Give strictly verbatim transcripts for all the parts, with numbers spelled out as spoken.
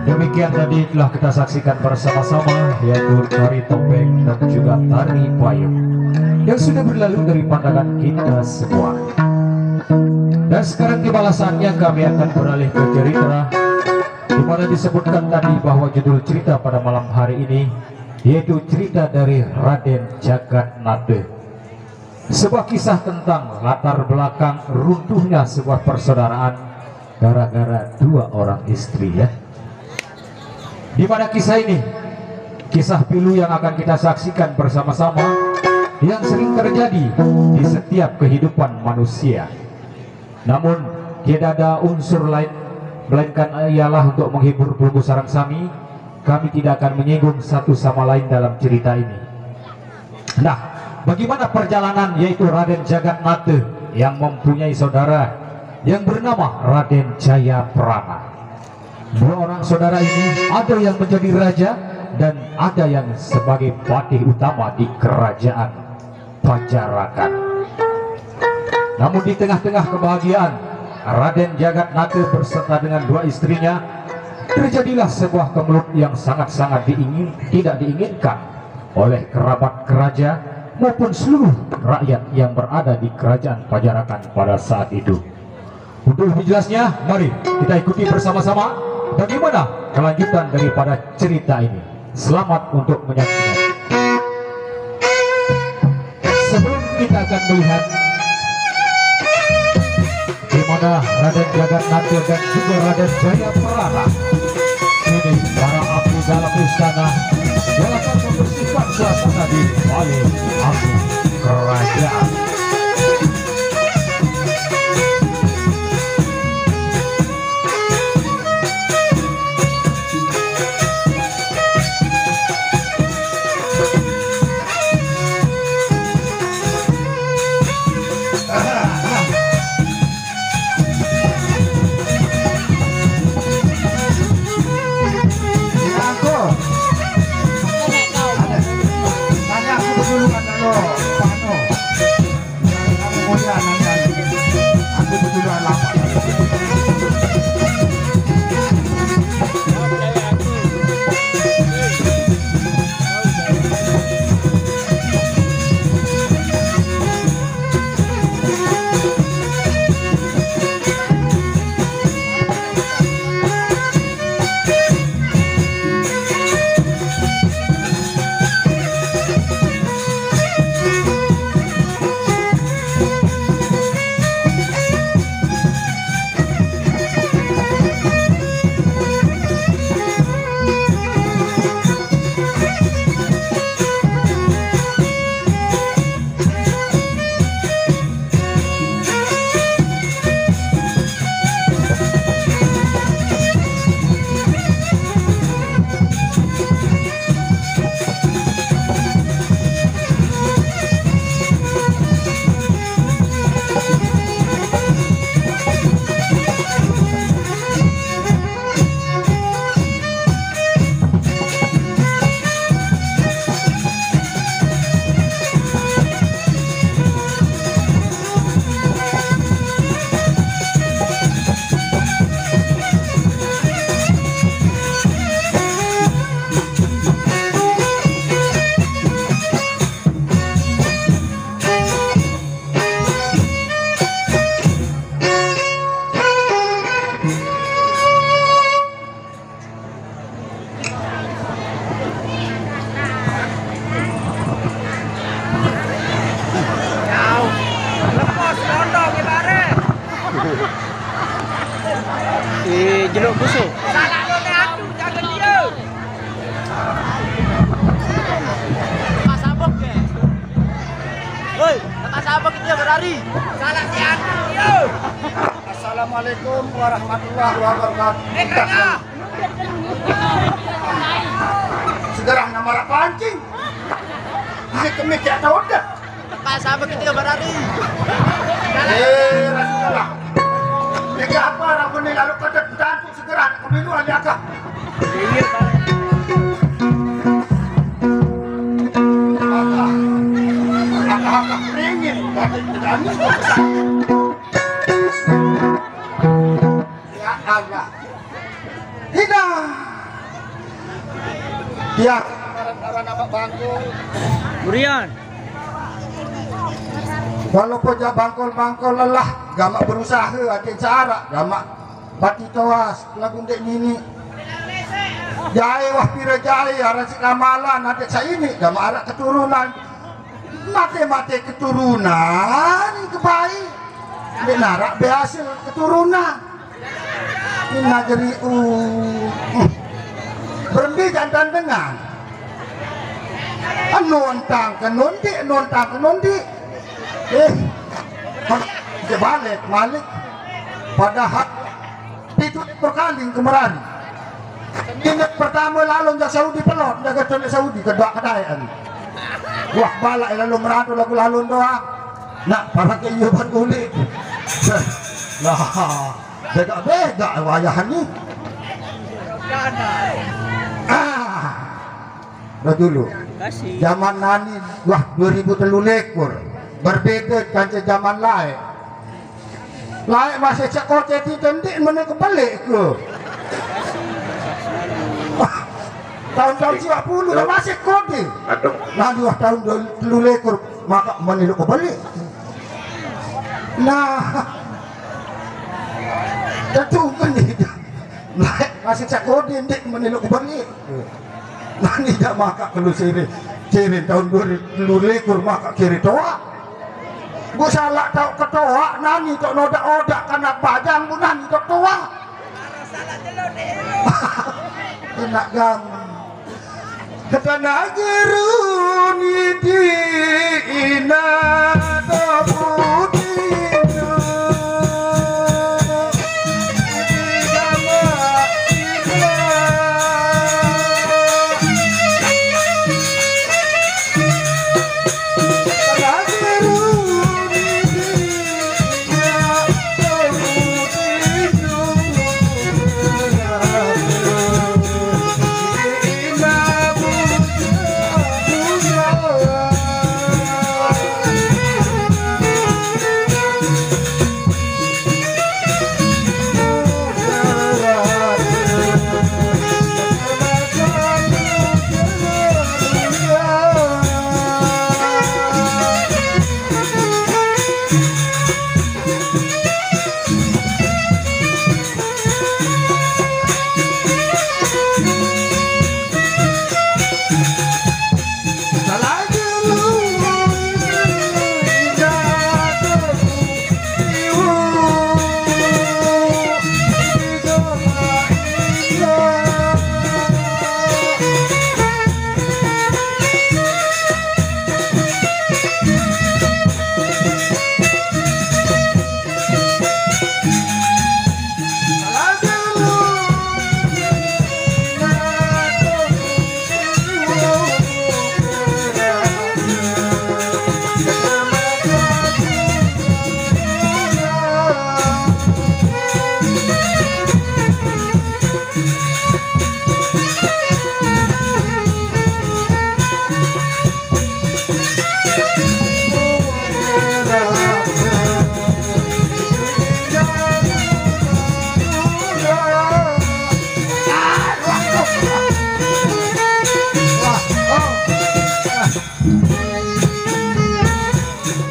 Demikian tadi telah kita saksikan bersama-sama, yaitu tari topeng dan juga tari payung yang sudah berlalu dari pandangan kita semua. Dan sekarang tibalah saatnya kami akan beralih ke cerita, di mana disebutkan tadi bahwa judul cerita pada malam hari ini yaitu cerita dari Raden Jagat Nade. Sebuah kisah tentang latar belakang runtuhnya sebuah persaudaraan gara-gara dua orang istri, ya. Di mana kisah ini? Kisah pilu yang akan kita saksikan bersama-sama, yang sering terjadi di setiap kehidupan manusia. Namun, tidak ada unsur lain melainkan ialah untuk menghibur pelunggu sareng sami. Kami tidak akan menyinggung satu sama lain dalam cerita ini. Nah, bagaimana perjalanan yaitu Raden Jagat Nata yang mempunyai saudara yang bernama Raden Jaya Prana? Dua orang saudara ini ada yang menjadi raja dan ada yang sebagai patih utama di kerajaan Pajarakan. Namun, di tengah-tengah kebahagiaan Raden Jagat Nata berserta dengan dua istrinya, terjadilah sebuah kemelut yang sangat-sangat diingin, tidak diinginkan oleh kerabat keraja maupun seluruh rakyat yang berada di kerajaan Pajarakan pada saat itu. Untuk lebih jelasnya, mari kita ikuti bersama-sama bagaimana kelanjutan daripada cerita ini. Selamat untuk menyaksikan. Sebelum kita akan melihat di mana Raden Jagat Nata dan juga Raden Jaya Perana, ini para abdi dalam istana yang akan membersihkan suasana di balik agung kerajaan. Eh, jeruk busuk. Salah lo dah tu, jangan dia. Lepas sabuk ke? Hei, lepas sabuk kita berlari. Salah si Anu dia. Assalamualaikum warahmatullahi wabarakatuh. Eh, kaya. Segera nama rak pancing. Ini kemik tak tahu dah. Lepas sabuk kita berlari. Eh, Rasulullah. Ini apa orang pun ni lalu kata tentang segera nak kemilu aja kah? Iya, Pak. Akah, akah, akah ringin, kata tidak ni. Ya Allah. Hina. Ya. Durian. Walaupun jak bangkol-bangkol lelah, gamak berusaha, adik cara, gamak bati toas, lagu dek nini. Jai wah pira jai, arah si ramalan, adik saini, gamak arak keturunan. Mate-mate keturunan kepai. Ndeq naraq behasil keturunan. Di negeri u-, berembe jantan dengan. Anu entang ke nondik, anu entang ke nondik. Eh, kebalik, malik. Padahal pitu likur kali kemerari. Ini pertama lalu jaq Saudi pelot, jaq ketulik Saudi, kedua kedaean. Wah, balak lalu merantau lagu lalu doang. Nak, para ke iya ban kulit. Lah, bega-bega wayah ni. Ah, dah dulu. Zaman nani, wah, dua ribu telu likur. Berbeda kance zaman laeq. Laeq masih sekoce ti tendik mene kebeleq ke. Taun-taun siwaq pulu dah masih kode. Aduh. Nah, dua taun telu likur, maka mene lu kebeleq. Nah. Tentu mene. Laeq masih sekoce ndeq mene lu kebeleq. Nani jaq makaq kelu sire, sire taun dua ribu telu likur makaq kire toaq. Mbuq salaq taoq ketoaq, nani toq nodak-odak kanak bajang, mbuq nani toq toaq. Enak gam. Ketanah geruni di ina topu dino.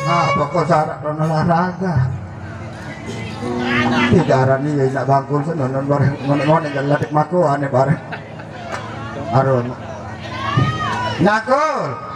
Ah, pokok syarat olahraga. Tidak arani ya, nak bangkul senonon bareng, ngonek-ngonek jalan latik mako, aneh bareng. Aron. Nyakul.